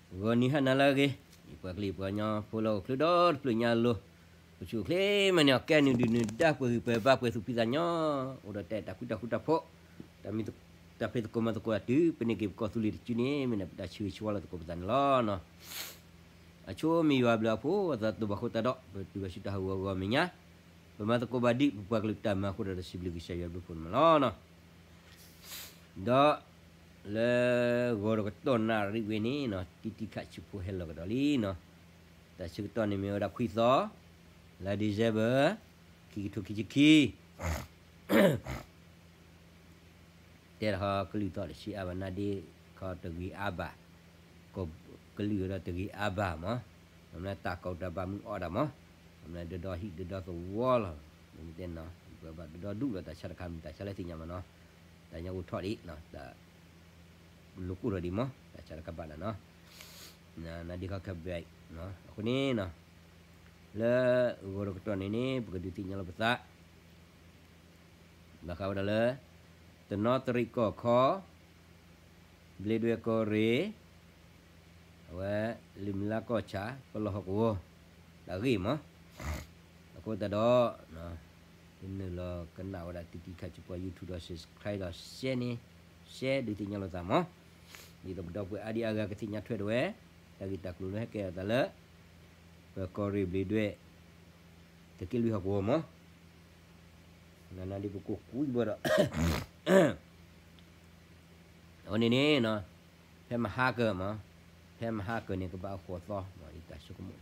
ဂီၤနံၤဟါနၤလၢအဂ့ၤ, ယပှၤကလုာ်ယပှၤကညီဖိလၢအိၣ်ချ့ဒီတဖျၢၣ်ညါအလိၤ, ပဆူၣ်အိၣ်ချ့မးန့ၣ် အီၤကဲနုာ်ဒုၣ်နုာ်ဒါ ပှဲၤဂံၢ်ပှဲၤဘါ ပှဲၤသူၣ်ဖှံသးညီ, အိၣ်ဒီးတၢ်အဲၣ်တၢ်ကွံတၢ်ဃူတၢ်ဖိး, တၢ်မ့ၢ်တၢ်ဖံးသကိးမၤသကိးအတုၤ ပန့ၢ်က့ၤပကီၢ်သူလ့ၤတစုန့ၣ် မ့ၢ်ဒၣ်ပတၢ်ဆၢဂ့ၤဆၢဝါလီၤသကိးပသးန့ၣ်လီၤ. အဆိမ့ၢ်ယွၤအဘျုးအဖှိၣ် အသးတဘၣ်ဃိတၢ်ဒီး ပတုၤဘၣ်ဆူတၢ်ဟးဂီၤအဂီၢ်အမဲာ်ညါ, ပမၤသကိးဘၣ်ဒံး ပပှၤကလုာ်တၢ်မၤအဃိဒီး စံးဘျုးကစၢ်ယွၤဘျုးဖှိၣ်န့ၣ်မးလီၤ. ဒီး လၢဂီၤဒီးကတီၢ်နၣ်ရံၣ်ဝဲန့ၣ်နီၤ တံတံခးဆံးဖိဟဲလီၤကဒီးလံနီၤ, တၢ်ဆၢကတီၢ်န့ၣ်မ့ၢ်ဝဲဒၣ်ခွံသီ, လါ December ခံကထိခံဆံခံ တဲတဟီကလုၢ်သီၣ်တဆံအါဘၣ် နါဒ့ခီတဂ့ၤအါဘၣ်, ကလုၢ်ဒီးတဂ့ၤအါဘၣ်မး, ကမျၢၢ်တၢ်ကီတၢ်ဘၣ်မုၢ်အီၣ်ဒၣ်မး, ကမျၢၢ်ဒုးဒီဟံၣ်ဒုးဒီသဝီလီၤ, မ့ၢ်တဲနီၤ ပဘၣ်ဒုးဒီဒူၣ်လီၤ တၢ်ဆါတခါမ့ၢ်တၢ်ဆါလၢသ့ၣ်ညါမးနီၤ, တၢ်ညါအိၣ်ထီၣ်ဒံးနီၤ, တၢ် လိာ်ကိၢ်ထီၣ်ဒံးမး တၢ်ဆါတခါဘၣ်နၤနီၤ, နါဒ့ခီခဲဘဲး, အဃိန့ၣ်နီၤ, လၢဂီၤဒီးကတီၢ်န့ၣ်န့ၣ် ပကဒုးသ့ၣ်ညါလီၤပသး ဘၣ်ဃးဝဲဒၣ်လၢ တနီသရံၣ်ကီၢ်ခီ, ဘျ့ဒွဲၣ်ကီၢ်ရ့ၣ်, အဝဲ လံာ်မုၢ်လါကီၢ်ဆၣ် ပလီၢ်ဟီၣ်ကဝီၤ တၢ်ဂ့ၢ်မး, အဃိသတးဒီး နုာ်လီၤကနၣ်ဝဲဒၣ်တံတံခးဆံးဖိ YouTube ဒီး subscribe ဒီး share န့ၣ်, share ဒုးသ့ၣ်ညါလိာ်သးမး, ဒ်သိးပဒီပုၢ်ဝဲၢ်အါဒံအါဂၤကသ့ၣ်ညါထွဲဒၣ်ဝဲ, တၢ်ဂ့ၢ်တၢ်ကျိၤလၢဟဲကဲအသးလၢ ပကီၢ်ရ့ၣ်ဘျ့ဒွဲၣ် သုးက့လွံၢ်ဟီၣ်ကဝီၤမး, နနါဒ့ပကိးကွံဘၣ်ဒီး အဝဲန့ၣ်န့ၣ်, ဖဲမဟါကၢမး, ဖဲမဟါကၢန့ၣ် ကဘၣ်အဃိးသီမး ယတၢ်ဆိကမိၣ်,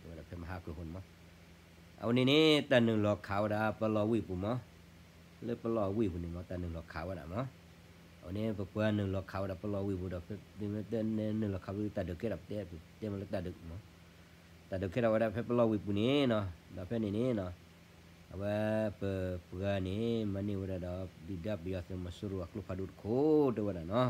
တဲဝဲဒၣ်ဖဲမဟါကၢအဃိန့ၣ်မး, အဝဲန့ၣ်န့ၣ် တၢ်နုာ်လီၤခးဝဲဒၣ်ပလီၢ်ဝ့ၢ်ပူၤမး, လၢပလီၢ်ဝ့ၢ်ပူၤန့ၣ်မး တၢ်နုာ်လီၤခးဝဲဒၣ်မး, အဝဲန့ၣ် ပပှၤနုာ်လီၤခးဝဲဒၣ်ပလီၢ်ဝ့ၢ်ပူၤဒီး ပမ့ၢ်တဲနုာ်လီၤခးဝဲဒၣ်တၢ်ဒုးကဲထီၣ် ပတဲတဲမးလၢတၢ်ဒုးမး, တၢ်ဒုးကဲထီၣ်ဝဲဒၣ်ဖဲပလီၢ်ဝ့ၢ်ပူၤန့ၣ်နီၤ, ဒီးဖဲန့ၣ်န့ၣ်နီၤ အဝဲပပှၤန့ၣ် မၤန့ၢ်ဝဲဒၣ်ဒီး ဒုၣ်ဒါပယီၤသုးမီၤစိရိၤအကျိဖးဒိၣ်တခိၣ် တဲဝဲဒၣ်နီၤ,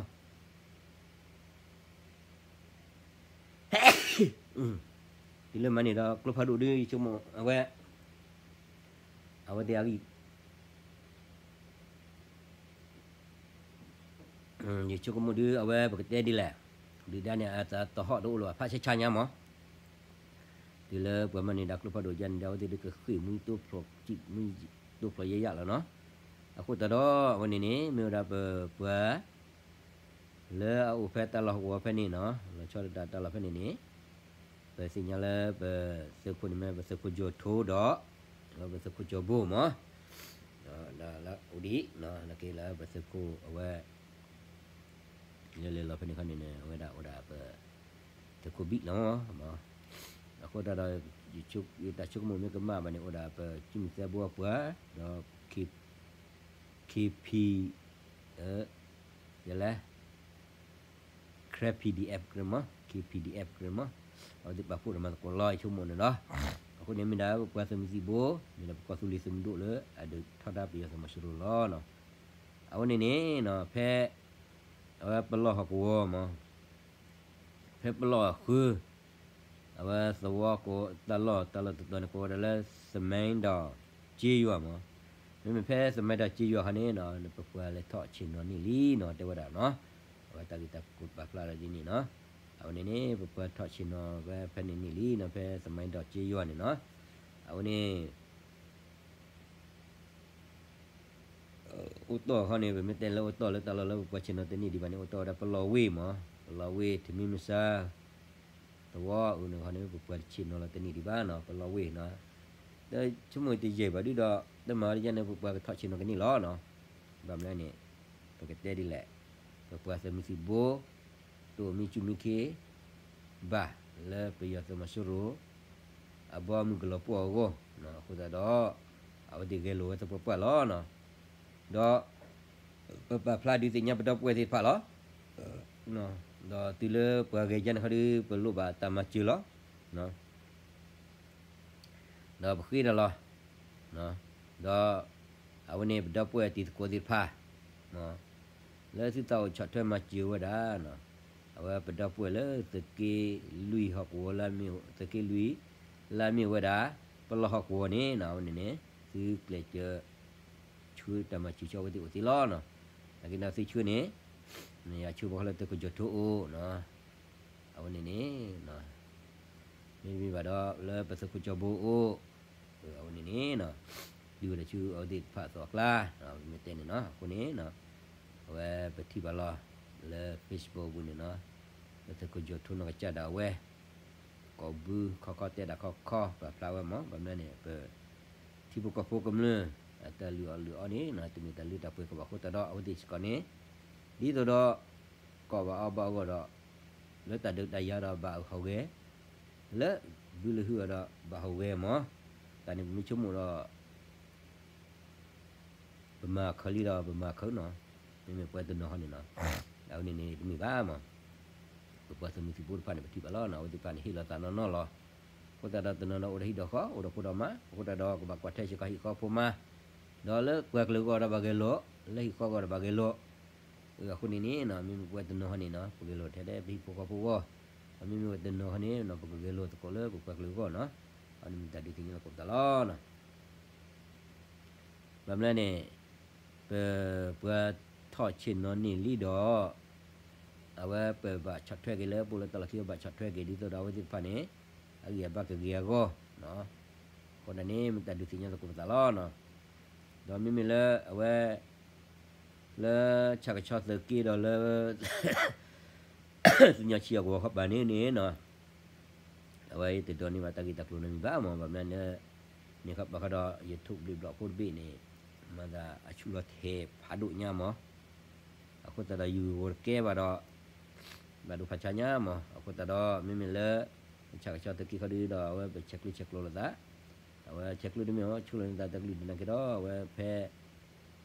တုၤလၢမၤန့ၢ်ဒီးကျိဖးဒိၣ်ဒုး ယဆိကမိၣ် အဝဲ အဝဲသ့ၣ်အဂံၢ် ယဆိကမိၣ်ဒုး အဝဲပကတဲဒ်လဲၣ်, ဒုၣ်ဒါန့ၣ် အသးသဟီၣ်တအိၣ်လၢၤဘၣ် ဖးဆါဆါညါမး, တုၤလၢပှၤမၤန့ၢ်ဒီးကျိဖးဒိၣ်ယါန့ၣ်ဒီး အဝဲသ့ၣ်ဒုးကဃ့ၢ်မှံတိဖျိး မှံတိဖျိးယဲယလီၤနီၤ, အဃိသတးဒီး အဝဲန့ၣ်န့ၣ် မ့ၢ်ဝဲဒၣ်ပပှၤ လၢအအိၣ်ဖဲတၢ်လီၢ်ဟီၣ်ကဝီၤဖဲန့ၣ်နီၤ, လီၤဆီဒၣ်တၢ်တၢ်လီၢ်ဖဲန့ၣ်န့ၣ်, ပသ့ၣ်ညါလၢပသုးခိၣ်န့ၣ်မ့ၢ် ပသုးခိၣ်ကၠီၣ်ထိဒီး ပသုးခိၣ်ကၠီၣ်ဘိမး, ဒီးလၢအိၣ်ဒံး လၢက့ၤလၢပသုးခိၣ်အဝဲ လဲၤလဲၤလီၤဖဲန့ၣ်ခီန့ၣ်န့ၣ် အဝဲဒၣ်အိၣ်ဒၣ်ပ သုးခိၣ်ဘံၣ်လီၤ, အဃိသတးဒီး ယတၢ်ဆိကမိၣ်မ့ၢ်ကမၣ်ဘၣ်န့ၣ် အိၣ်ဒၣ်ပစုမုၢ်သဲဘိအပှၤ ဒီး ခ့ ယလဲၤ ခရဲ K P D F ကြၢးမး K P D F ကြၢးမး, အဝဲသ့ၣ်ပာ်ဖှိၣ်ဒီးမၤသကိးလီၤ ယဆိကမိၣ်န့ၣ်လီၤ, အဃိန့ၣ်မ့ၢ်ဒၣ် ပပှၤသုးမုၢ်သံၣ်ဘိ မ့ၢ်ဒၣ်ပကီၢ်သူလ့ၤသုးမုၢ်ဒိၣ်လၢအဒုးထီဒါပယီၤသုးမီၤစိရိၤလီၤနီၤ, အဝဲန့ၣ်န့ၣ် ဖဲ အဝဲပလီၢ်ဟီၣ်ကဝီၤမး ဖဲပလီၢ်အဃၢၤ အဝဲသဝီကိးတၢ်လီၢ် တၢ်လီၢ်တတီၤန့ၣ် ကိးဝဲဒၣ်လၢ သမဲဒီး က့ယွၤမး, မ့မ့ၢ်ဖဲသမဲဒီးက့ယွၤခီန့ၣ် ပပှၤလဲၤထီၣ်ဆ့ၣ်နီၤန့ၢ်လံနီၤ တဲဝဲဒၣ်နီၤ, အဝဲတၢ်ဂ့ၢ်တၢ်ကျိၤပာ်ဖျါလီၤဒ်န့ၣ်နီၤ, အဝဲန့ၣ်န့ၣ် ပပှၤထီၣ်ဆ့ၣ်နီၤဝဲဖဲန့ၣ်န့ၢ်လံနီၤ ဖဲသမဲဒီးက့ယွၤန့ၣ်နီၤ, အဝဲန့ၣ် အိၣ်တီၢ်ခီန့ၣ် ပမ့ၢ်တဲလၢအိၣ်တီၢ်လၢတၢ်လီၢ်လၢပပှၤဆ့ၣ်နီၤတန့ၢ်ဒံးဘၣ်န့ၣ် အိၣ်တီၢ်ဝဲဒၣ်ပလီၢ်ဝ့ၢ်မး, ပလီၢ်ဝ့ၢ် ထမံမဆါ သဝီအုးန့ၣ်ခီန့ၣ် ပပှၤတဆ့ၣ်နီၤလီၤတန့ၢ်ဒံးဘၣ်နီၤ ပလီၢ်ဝ့ၢ်နီၤ, ဒီးဆိကမိၣ်တယံာ်ဘၣ်ဒုဒီး တမၤဝဲဒ်န့ၣ် ပပှၤကထီၣ်ဆ့ၣ်နီၤကန့ၢ်လီၤနီၤ, ဘၣ်မနုၤန့ၣ် ပကတဲဒ်လဲၣ်, ပပှၤသုးမုၢ်သံၣ်ဘိ တအိၣ်မံဆူၣ်မံခ့ ဘၣ်လၢပယီၤသုးမီၤစိရိၤ အဘီအမုၢ်ကလီၤပှီၢ်အဂီၢ်, အဃိသတးဒီး အဝဲသ့ၣ်ဂဲၤလိာ်ဝဲသပှၢ်ပှၢ်လီၤနီၤ, ဒီး ပပာ်ဖျါဒုးသ့ၣ်ညါပဒီပုၢ်ဝဲၢ်သ့ၣ်တဖၣ်လီၤ, ဒီးတုၤလၢပှၤဂဲၤယါန့ၣ်ခီဒီး ပလိၣ်ဘၣ်တၢ်မၤစၢၤလီၤ ဒီးပဃ့တၢ်လီၤ, ဒီးအဝဲန့ၣ်ပဒီပုၢ်ဝဲၢ်တံၤသကိးသ့ၣ်တဖၣ်, လၢသုသးအိၣ်ဆီၣ်ထွဲမၤစၢၤဝဲဒၣ်, အဝဲပဒီပုၢ်ဝဲၢ်လၢသုးက့လွံၢ်ဟီၣ်ကဝီၤလၢအမ့ၢ် သုးက့လွံၢ် လၢအမ့ၢ်ဝဲဒၣ် ပလီၢ်ဟီၣ်ကဝီၤန့ၣ် အဝဲန့ၣ်န့ၣ် သုကျဲးစၢး ဆှၢတၢ်မၤစၢၤဆူအဝဲသ့ၣ်အိၣ်သ့လီၤနီၤ, နာ်က့ဒီးသုဆှၢန့ၣ် ယဆှၢဘၣ်ဃီလၢသုးခိၣ်ကၠီၣ်ထိအိၣ်နီၤ, အဝဲန့ၣ်န့ၣ် မ့တမ့ၢ်ဘၣ်ဒီး လၢပသုးခိၣ်ကၠီဘိအိၣ်, အဝဲန့ၣ်န့ၣ် ဒုးဝဲဒၣ်ဆူအဝဲသ့ၣ်တဖၣ်အသိးအကျါ, မ့ၢ်တဲန့ၣ်နီၤ, အဃိန့ၣ် အဝဲပထံၣ်ဘၣ်လီၤ လၢ Facebook ပူၤန့ၣ်နီၤ, ပသုးခိၣ်ကၠီထိနီၢ်ကစၢ်ဒၣ်ဝဲ ကိးဘုခီခီတဲဒၣ်ခီခီ ပာ်ဖျါဝဲမး, ဘၣ်မနုၤန့ၣ် ပ ထံဖိကီၢ်ဖိကမျၢၢ် အတၢ်လုၢ်အီၣ်လုၢ်အီန့ၣ် တမ့ၢ်တၢ်လုၢ်တၢ်ပှ့ၤကဘၣ်အဃိသတးဒီး အဝဲသ့ၣ်စ့ၢ်ကီးန့ၣ် ဒ်သိးဒီး ကိးဘၣ်အီၣ်ဘၣ်အဂီၢ်ဒီး လၢတၢ်ဒုးတၢ်ယၤဒီးဘၣ်ဟူးဂဲၤ, လၢဘုလၢဟုၣ်အီၤဒီးဘၣ်ဟူးဂဲၤမး, တၢ်န့ၣ်ပမ့ၢ်ဆိကမိၣ်ဒီး ပမၤခၢးလံဒီးပမၤခၢးနီၤ, မ့မ့ၢ်ပှၤတနီၤဟီန့ၣ်နီၤ, အဝဲန့ၣ်န့ၣ်တမ့ၢ်ဘၣ်မး, ပပှၤသုးမုၢ်သံၣ်ဘိတဖၣ်န့ၣ် ပထံၣ်ဘၣ်လီၤနီၤ, အဝဲသ့ၣ်တဖၣ်န့ၣ် ဟ့ၣ်လီၤသးနီၢ်နီၢ်လီၤ, အဃိသတးဒီးတနီၤနီၤအိၣ်ဒီးဟံၣ်ဒီးဃီ အိၣ်ဒီးဖိဒီးမါ, အဃိသတးဒီးကဘၣ်ကွၢ်ထွဲစ့ၢ်ကီးဟံၣ်ဃီဖိမါ, ဒီးလၢပှၤကလုာ်အဂီၢ်ဒီးဘၣ်ဂဲၤလိာ်, လၢဟံၣ်ဃီအဂီၢ်ဒီးဘၣ်ဂဲၤလိာ်, အဃိန့ၣ်န့ၣ် မ့မ့ၢ်ပဝဲတနီၤဟီန့ၣ်နီၤ ပဂဲၤလိာ်ထဲဒၣ်ပဟံၣ်ဖိဃီဖိအဂီၢ်, ဒီးမ့မ့ၢ်ပဝဲတနီၤဟီန့ၣ်နီၤ ပကဂဲၤလိာ်သကိးလၢပပှၤကလုာ်အဂီၢ်နီၤ, အန့ၣ်မ့ၢ်တၢ်ဒုးသ့ၣ်ညါလီၤသကိးပသးလီၤနီၤ. ဘၣ်မနုၤန့ၣ် ပပှၤထီၣ်ဆ့ၣ်နီၤန့ၢ်လံဒီး အဝဲပဘၣ်ဆီၣ်ထွဲက့ၤလၢပအိၣ်လၢတၢ်လီၢ်ခံ ဘၣ်ဆီၣ်ထွဲက့ၤ ဒ်သိးဒီးအဝဲသ့ၣ်တဖၣ်န့ၣ် အဂံၢ်အဘါကဂ့ၤအဂီၢ်, အဃိန့ၣ် မ့ၢ်တၢ်ဒုးသ့ၣ်ညါသကိးပသးလီၤနီၤ. ဒီးမ့မ့ၢ်လၢအဝဲ လၢဆၣ်ကဆီသုးက့ဒီးလၢ သူၣ်ကညီၤဆံးအဂီၤခီပၤန့ၣ်န့ၣ်နီၤ အဝဲယတဒိးန့ၢ်ဘၣ်တၢ်ဂ့ၢ်တၢ်ကျိၤနီတမံၤဘၣ်မး, ဘၣ်မနုၤလၢ န့ၣ်ခီပၤခီဒီး ယထိၣ်ဘျုးဘျီၣ်ဖိတဘ့ၣ်န့ၣ် မၤသးအဆူၣ်လီၤထဲးဖးဒိၣ်ညါမး, အဃိသတးဒီးယဂီၤတကဲဘၣ်ဒီး ဘၣ်ဒိဖးဆါညါမး, အဃိသတးဒီး မ့မ့ၢ်လၢ ဆၣ်ကဆီသုးက့ခီဒုဒီး အဝဲပဆဲးကျၢဆဲးကျိးလိာ်သး, အဝဲဆဲးကျၢတမ့ၢ်အီၤ ဆူၣ်လီၤန့ၢ်သးတကလုာ်ဒ်န့ၣ်က့ၤဒီး အဝဲဖဲ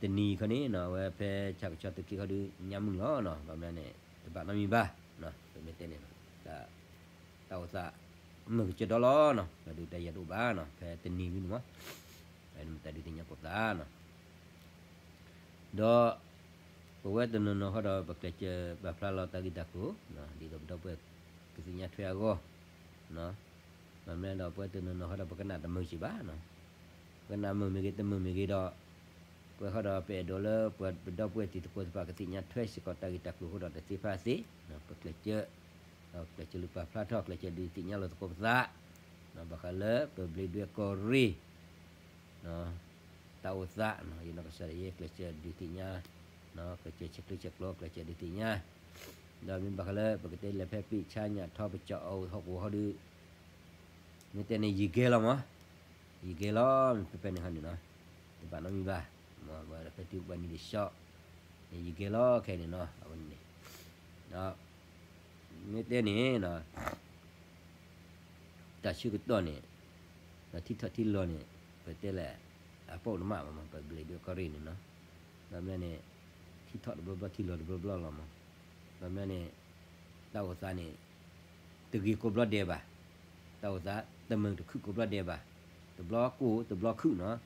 တနံၤခီန့ၣ်နီၤ အဝဲဖဲဆၣ်ကဆီသုးက့ခီဒု ညါမုၢ်လီၤနီၤ, ဘၣ်မနုၤန့ၣ် တဘၣ်နီတမံၤဘၣ်, ပမ့ၢ်တဲန့ၣ် တၢ်အိၣ်သး မုာ်ကစၢၢ်ဒီလီၤနီၤ, တၢ်ဒုးတၢ်ယၤတအိၣ်ဘၣ်နီၤ ဖဲတနံၤဝံၤန့ၣ်မး, တၢ်ဒုးသ့ၣ်ညါကိးသးနီၤ. ဒီး ပဝဲတနီၤနီၤဃီဒီး ပကျဲးစၢးပာ်ဖျါလီၤတၢ်ဂ့ၢ်တၢ်ကျိၤ ဒ်သိးပဒီပုၢ်ဝဲၢ်ကသ့ၣ်ညါထွဲအဂီၢ်, ဘၣ်မနုၤဒီး ပဝဲတနီၤနီၤဃီဒီး ပကနၣ်တမုာ်စံးဘၣ်နီၤ, ပကနၣ်မုာ်မ့ၢ်ဂ့ၤ တမုာ်မ့ၢ်ဂ့ၤဒီး ပဝဲဃီဒီး ပအဲၣ်ဒိးလၢပှၤပဒီပုၢ်ဝဲၢ်တံၤသကိးသ့ၣ်တဖၣ် ကသ့ၣ်ညါထွဲစ့ၢ်ကီးတၢ်ဂ့ၢ်တၢ်ကျိၤအဃိဒီး တသ့ဖးသ့, ပကျဲးစၢး ကျဲးစၢးလူၤပာ်ဖျါထီၣ် ကျဲးစၢးဒုးသ့ၣ်ညါလိာ်သကိးပသး, ဘၣ်ဃးလၢပဘျံးဒွဲၣ်ကီၢ်ရ့ၣ် တၢ်အိၣ်သး, ယနီၢ်ကစၢ်ဒၣ်ယဲ ကျဲးစၢးဒုးသ့ၣ်ညါ, ကျဲးစၢးဆဲးကျၢဆဲးကျိး ကျဲးစၢးဒုးသ့ၣ်ညါ, ဒီးမ့ၢ်ဘၣ်ဃးလၢပကတဲလဲၤဖဲပ့ၣ်ဆါညၣ်ထီပကီၢ်အဟီၣ်ကဝီၤဟီဒု မ့ၢ်တဲန့ၣ် ယံာ်ကဲလီၤမး, ယံာ်ကဲလီၤ မ့ၢ်ဖဲဖဲန့ၣ်ဟီန့ၣ်နီၤ, တဘၣ်နီတမံၤဘၣ်, မ့ၢ်ဝဲဒၣ်ဖဲတုၤပှၤနံၤတဆှီ, န့ၣ်ယံာ်ကဲလီၤခဲအံၤန့ၣ်နီၤ, အဝဲန့ၣ်န့ၣ်, မ့ၢ်တဲန့ၣ်နီၤ တၢ်ဆၢကတီၢ်န့ၣ် ဒီးထံထီၣ်ထံလီၤန့ၣ် ပတဲလဲၣ် အပိၣ်တမးဘၣ်မး ပဘျံးဒွဲၣ်ကီၢ်ရ့ၣ်န့ၣ်နီၤ, ဘၣ်မနုၤန့ၣ် ထံထီၣ်တဘျီဘျီ ထံလီၤတဘျီဘျီလီၤမး, ဘၣ်မနုၤန့ၣ် တၢ်အိၣ်သးန့ၣ် တဂ့ၤကိးဘျီဒဲးဘၣ်, တၢ်အိၣ်သးတမုာ်တခုၣ်ကိးဘျီဒဲးဘၣ်, တဘျီကိၢ်တဘျီခုၣ်နီၤ,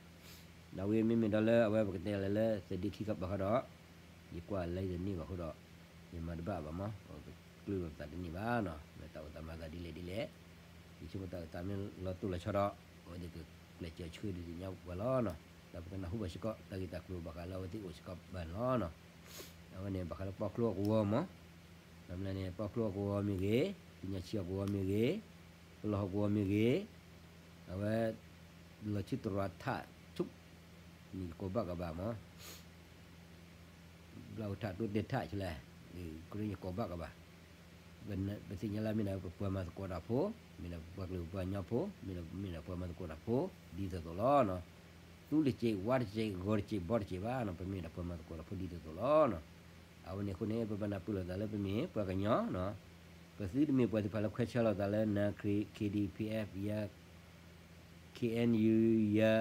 ဒီးဝဲမ့မ့ၢ်ဒီးလၢအဝဲပကတဲလဲၣ်လၢ သဒ့ခံကပၤဃီဒီး ယကွၢ်လၢယတန့ၢ်ဘၣ်အဃိဒီး ယမၤတဘၣ်ဘၣ်မး, ပကျၢၢ်လိာ်သးတန့ၢ်ဘၣ်နီၤ, မ့ၢ်တၢ်အိၣ်သးမၤသးဒ်လဲၣ်ဒ်လဲၣ်, ယဆိကမိၣ်တၢ်အိၣ်သးမ့ၢ်လီၤတိၢ်လီၤဆီဒီး အဝဲသ့ၣ်ကကျဲးစၢးဆှၢဒုးသ့ၣ်ညါပှၤလီၤနီၤ, ဒီးပကနၢ်ဟူဘၣ်စ့ၢ်ကီး တၢ်ဂ့ၢ်တၢ်ကျိၤဘၣ်ဃးလၢအဝဲသ့ၣ်အိၣ်စ့ၢ်ကီးဘၣ်န့ၣ်လီၤနီၤ, အဝဲန့ၣ်ဘၣ်ဃးလၢပီၣ်ချိအကဝီၤမး, ဘၣ်မနုၤန့ၣ် ပီၣ်ချိအကဝီၤမ့ၢ်ဂ့ၤ, သူၣ်ကညီၤဆံးအကဝီၤမ့ၢ်ဂ့ၤ, ပလီၢ်ဟီၣ်ကဝီၤမ့ၢ်ဂ့ၤ, အဝဲ လီၤဆူတရၤထးဆူ န့ၣ်ယကိးဘၣ်ကဘၣ်မး, ဘျါဝဲထးတိတဲထးဆူလဲၣ်, ကရ့ယကိးဘၣ်ကဘၣ်, ပသ့ၣ်ညါလၢမ့ၢ်ဒၣ်ပပှၤမၤသကိးတၢ်ဖိ, မ့ၢ်ဒၣ်ပပှၤကလုာ်ပပှၤကညီဖိ, မ့ၢ်ဒၣ်မ့ၢ်ဒၣ်ပှၤမၤသကိးတၢ်ဖိ ဒ်သိးသိးလီၤနီၤ, သူတစဲးဝါတစဲးဂီၤတစဲးဘီတစဲးဘၣ်နီၤ, ပမ့ၢ်ဒၣ်ပှၤမၤသကိးတၢ်ဖိဒ်သိးသိးလီၤနီၤ, အဝဲန့ၣ်အဃိန့ၣ် ပဘၣ်နၢ်ပၢၢ်လိာ်သးလၢပမ့ၢ်ပှၤကညီနီၤ, ပသုတမ့ၢ်ပှၤသ့ၣ်တဖၣ်လၢခွဲးဆါလိာ်သးလၢ နၢ်ခရံာ် ခ့ၣ်ဒံၣ် ပီၣ်အ့ၣ်အ့ၣ် ယဲ ခ့ၣ်အဲၣ်ယူၣ် ယဲ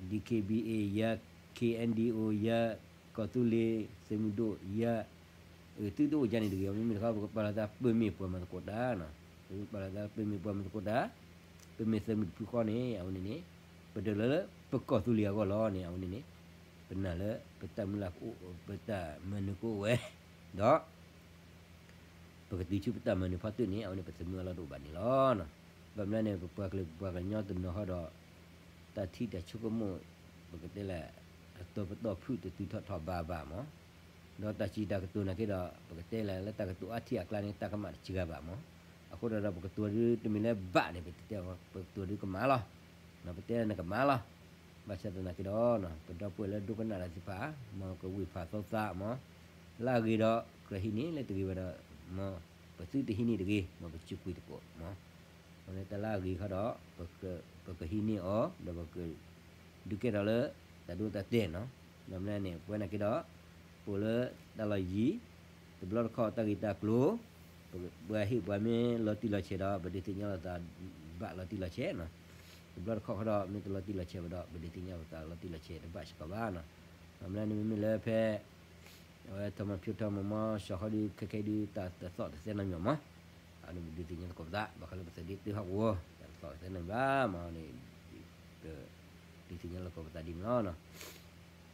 ဒံၣ်ခ့ၣ်ဘံၣ်အ့ၣ် ယဲ ခ့ၣ်အဲၣ်ဒံၣ်အိၣ် ယဲ ကီၢ်သူလ့ၤသုးမုၢ်ဒိၣ် ယဲ သုတအိၣ်ယါန့ၣ်တဂ့ၤ, မ့မ့ၢ်တခီ ပကပာ်လီၤသးပမ့ၢ်ပှၤမၤသကိးတၢ်နီၤ, ပကပာ်လီၤသးပမ့ၢ်ပှၤမၤသကိးတၢ်, ပမ့ၢ်သုးမုၢ်တဖုဃီန့ၣ် အဝဲန့ၣ်န့ၣ် ပဒၢးလၢပကီၢ်သူလ့ၤအဂီၢ်လီၤန့ၣ် အဝဲန့ၣ်န့ၣ် ပနာ်လၢပတၢ်မုၢ်လၢ်ကအိၣ် ပတၢ်မၤနၢၤကအိၣ်ဝဲ, ဒီး ပကတုၤဆူပတၢ်မၤနၢၤဖီတၢၣ်န့ၣ် အဝဲန့ၣ်ပသးမုၢ်အလီၢ်တအိၣ်ဘၣ်န့ၣ်လီၤ. ဘၣ်မနုၤန့ၣ် ပပှၤကလုာ်ပပှၤကညီတနီၤဃီဒီး တၢ်ထံၣ်တၢ်ဆိကမိၣ် ပကတဲလၢ အတီပတီၢ်ဖုၣ်တတုၤထီၣ်ထီၣ်ဘးဘၣ်မး, ဒီးတၢ်စံးတၢ်ကတိၤနာ်က့ဒီး ပကတဲလၢ လၢတၢ်ကတိၤအါထံၣ်အကျါန့ၣ် တၢ်ကမၣ်တစှၤဘၣ်မး, အဃိဒီး ပကတိၤဒုးတမ့ၢ်လၢဘၣ်န့ၣ် ပတတဲအီၤ ပကတိၤဒုးကမၣ်လီၤ. ပတဲန့ၣ်ကမၣ်လီၤ. ဘၣ်ဆၣ်သနာ်က့ဒီး ပဒီပုၢ်ဝဲၢ်လၢဒိကနၣ်တၢ်သ့ၣ်တဖၣ် မ်ကဝံၢ်ဖးသိသးမး, လၢအဂ့ၤဒီးကြၢးဟံးန့ၢ် လၢတဂ့ၤဘၣ်ဒီး မ်ပသုတဟံးန့ၢ်တဂ့ၤ မ်ပစူးကွံာ်သကိးမး. အဃိန့ၣ် တၢ်လၢအဂ့ၤခီဒီး ပကဟံးန့ၢ်အီၤ ဒီးပက ဒုးကဲထီၣ်လၢ တၢ်ဒိတၢ်တဲာ်နီၤ. ဒီးမနုၤန့ၣ် ပဝဲန့ၣ်က့ဒီး ပအိၣ်လၢတၢ်လီၢ်ယံၤ, တဘျီတခီၣ်တၢ်ဂ့ၢ်တၢ်ကျိၤ, ပဟ့ၣ်ပှၤမ့ၢ်လီၤတံၢ်လီၤဆဲးဒီး ပဒုးသ့ၣ်ညါလိာ်သးဘၣ်လီၤတံၢ်လီၤဆဲးနီၤ. တဘျီတခီၣ်ခီဒီး မ့ၢ်တလီၤတံၢ်လီၤဆဲးဘၣ်ဒီး ပဒုးသ့ၣ်ညါလိာ်သးလီၤတံၢ်လီၤဆဲးတဘၣ်စ့ၢ်ကီးဘၣ်နီၤ. ဒီးမနုၤန့ၣ်မ့မ့ၢ်လၢဖဲ အဝဲထီၣ်မၤဖၠိထီၣ်မၤမီၢ် စီၤဃီဒုး ခဲခဲဒုး တၢ်တသီၣ်တသဲနီတမံၤမး, အန့ၣ်ပဒုးသ့ၣ်ညါသကိးပသး ဘၣ်ဃးလၢပသုးဒ့တၢ်ဟီၣ်ကဝီၤ တၢ်တသီၣ်တသဲနီတမံၤဘၣ်မးန့ၣ်, ပဒုးသ့ၣ်ညါလိာ်သကိးပသးဒ်န့ၣ်လီၤ.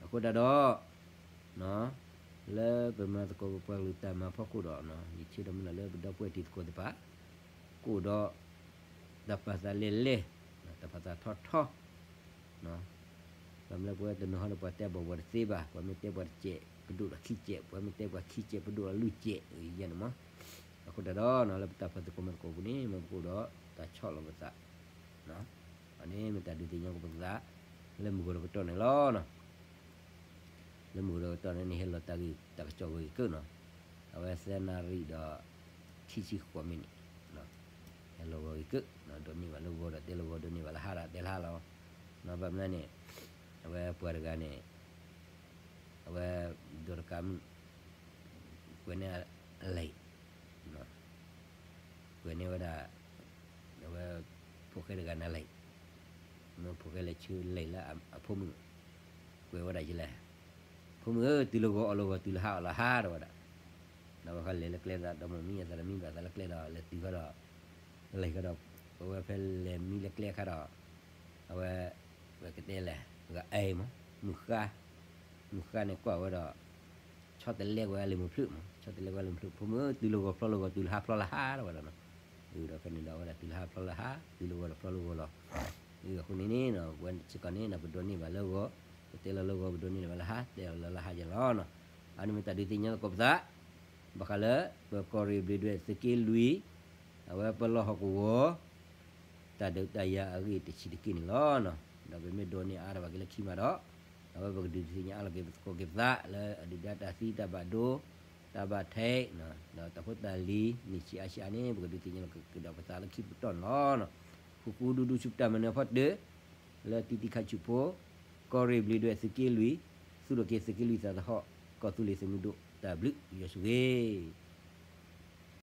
အဃိတၢ်ဒီး လၢပမၤသကိးပပှၤကလုာ်တၢ်မၤဖီခိၣ်ဒီး ယဆၢဒီးမုၢ်လၢ်လၢပဒီပုၢ်ဝဲၢ်တံၤသကိးသ့ၣ်တဖၣ် ကအိၣ်ဒီး တၢ်ပာ်သးလဲၢ်လဲၢ်, တၢ်ပာ်သးထီထီ ဘၣ်မနုၤလၢပဝဲတနီၤဟီဒီးပှၤတဲဘၣ်ပှၤတသ့ဘၣ်, ပှၤမ့ၢ်တဲပှၤတစဲး ပဒိၣ်ဒီးခံစဲး, ပှၤမ့ၢ်တဲပှၤခံစဲး ပဒိၣ်ဒီးလွံၢ်စဲး ယဲန့ၣ်မး. အဃိတၢ်ဒီး လၢပတၢ်ပာ်သကိးမၤသကိးပူၤန့ၣ် မ့ၢ်ပကအိၣ်ဒီးတၢ်ဆီၣ်လီၤပသး, အန့ၣ်မ့ၢ်တၢ်ဒုးသ့ၣ်ညါသကိးပသး လၢမုၢ်ဂီၤဒီးကတီၢ်န့ၣ်လီၤ. လၢမုၢ်ဂီၤဒီးကတီၢ်န့ၣ်န့ၣ် ဟဲလီၤတၢ်ဂ့ၢ်တၢ်ကစီၣ်ဂ့ၤက့ၤနီၤ, အဝဲသၢနၣ်ရံၣ်ဒီး ခံဆံဃိးမံးနံးန့ၣ် ဟဲလီၤဂီၤဂ့ၤက့ၤ, ဒိးန့ၢ်ဘၣ်လၢဂီၤဒီးတဲလၢဂီၤ, ဒိးန့ၢ်ဘၣ်လၢဟါဒီးတဲလၢဟါလီၤ. ဘၣ်မနုၤန့ၣ် အဝဲပှၤတဂၤန့ၣ် အဝဲ ဒိးတကး ကွဲးန့ၢ်အလဲၤ, ကွဲးန့ၢ်ဝဲဒၣ် အဝဲ ဖိၣ်ဃဲတဂၤန့ၣ်လဲၤ, မ့ၢ်ဖိၣ်ဃဲလဲၤဆူလဲၤလၢအဖိမုၣ်, ကွဲးဝဲဒၣ်ယလဲၣ်, ဖိမုၣ်ဧၢ တုၤလၢဂီၤအီၣ်လၢဂီၤ တုၤလၢဟါအီၣ်လၢဟါ တဲဝဲဒၣ်. ဒီးဝဲဃီလဲၤလၢကျဲသးဒီး မိၢ်မံအသးဒီး မံဘၣ်သးလၢကျဲဒီး လဲၤတုၤဃီဒီး လဲၤဃီဒီး အဝဲဖဲလဲၤမံလၢကျဲအခါဒီး အဝဲ ဝဲကတဲလဲၣ် ဂၤအဲၣ်မး မုၢ်ဃါ, မုၢ်ဃါန့ၣ်ကွၢ်ဝဲဒီး ဆီတလဲကွံာ်အလံာ်မုၢ်ဖျၢၣ်မး, ဆီတလဲကွံာ်အလံာ်မုၢ်ဖျၢၣ်, ဖိမုၣ်ဧၢ တုၤလၢဂီၤဖျီလၢဂီၤ တုၤလၢဟါဖျီလၢဟါ တဲဝဲဒၣ်နီၤ. ဒီးဖဲန့ၣ်ဒီးအဝဲဒၣ်တုၤလၢဟါဖျီလၢဟါ တုၤလၢဂီၤဒီးဖျီလၢဂီၤလီၤ. အဃိန့ၣ်န့ၣ် ဝဲစ့ၢ်ကီးန့ၣ် ပဒိးန့ၢ်ဘၣ်လၢဂီၤ, ပတဲလီၤလၢဂီၤ ပဒိးန့ၢ်ဘၣ်လၢဟါ တဲလီၤလၢဟါယဲလီၤနီၤ. အန့ၣ်မ့ၢ်တၢ်ဒုးသ့ၣ်ညါသကိးပသး ဘၣ်ဃးလၢ ပကီၢ်ရ့ၣ်ဘျ့းဒွဲၣ်သုးက့လွံၢ် အဝဲပလီၢ်ဟီၣ်ကဝီၤ တၢ်ဒုးတၢ်ယၤအဂ့ၢ်တဆံးတက့ၢ်န့ၣ်လီၤ. ဒီးပမ့ၢ်ဒိးန့ၢ်အါထီၣ်ဘၣ်က့ၤလၢခံမးဒီး အဝဲပကဒုးသ့ၣ်ညါအါထီၣ်က့ၤသကိးက့ၤပသးလၢအဒုၣ်ဒါတၢ်သံတၢ်ဘၣ်ဒိ တၢ်ဘၣ်ထဲး ဒီးတၢ်ဖိတၢ်လံၤ နံၣ်ဆံးအါဆံးအါန့ၣ် ပကဒုးသ့ၣ်ညါလီၤက့ၤဒီးပသးလၢခံပတီၢ်န့ၣ်လီၤ. ဃုာ်ဃုာ်ဒူဒူဆူပတၢ်မၤနၢၤဖီတၢၢ် လၢတံၤသကိးဆူၣ်ဖိ ကီၢ်ရ့ၣ်ဘျ့းဒွဲၣ်သုးက့လွံၢ် သူၣ်ထီၣ်က့ၤသုးက့လွံၢ်သးသဟီၣ် ကီၢ်သူလ့ၤသုးမုၢ်ဒိၣ်တၢ်ဘျုးယွၤဆိၣ်ဂ့ၤ